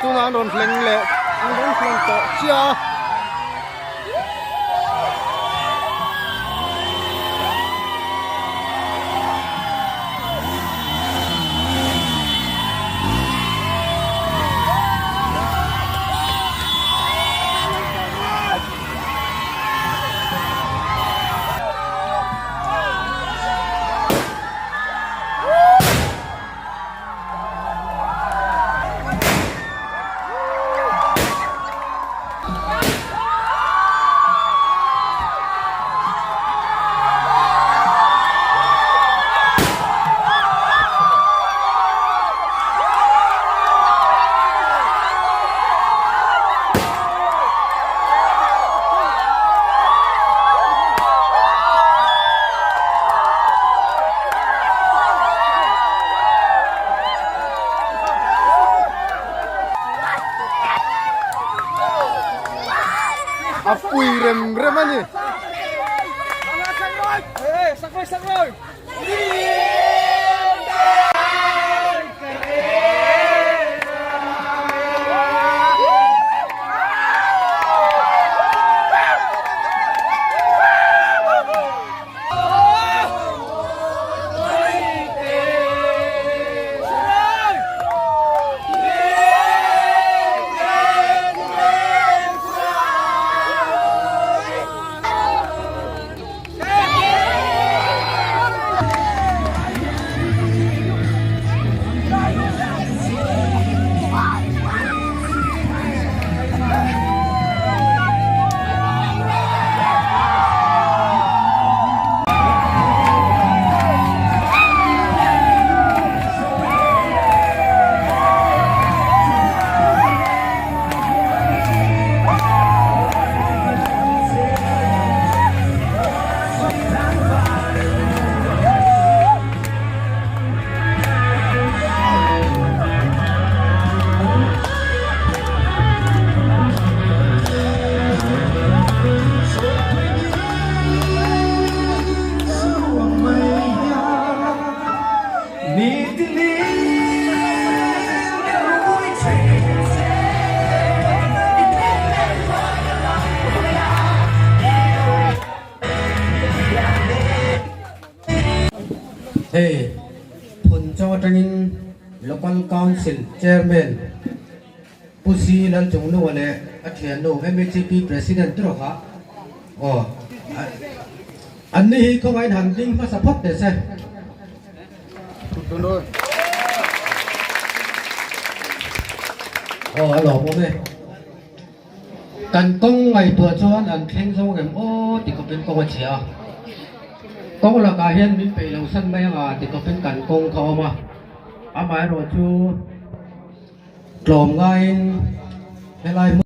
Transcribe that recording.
Tunah an rawn hleng leh an rawn hleng tawh chiah a. A pui rem rem a ni. Hei Phunchaw atangin Local Council Chairman Pu Si Lalchungnunga leh a thiannu MHCP President te rawh kha aw an ni hi khawngaihin han ding hmasa phawt teh se. Aw a lawmawm e. Kan kawng ngaihtuah chuan an thleng zo rem aw ti khawpin kawng a chhia a. Kawng lakah hian min peih lo san mai anga ti khawpin kan kawng kha a awm a. Amaherawhchu tlawm ngaiin helai hmun.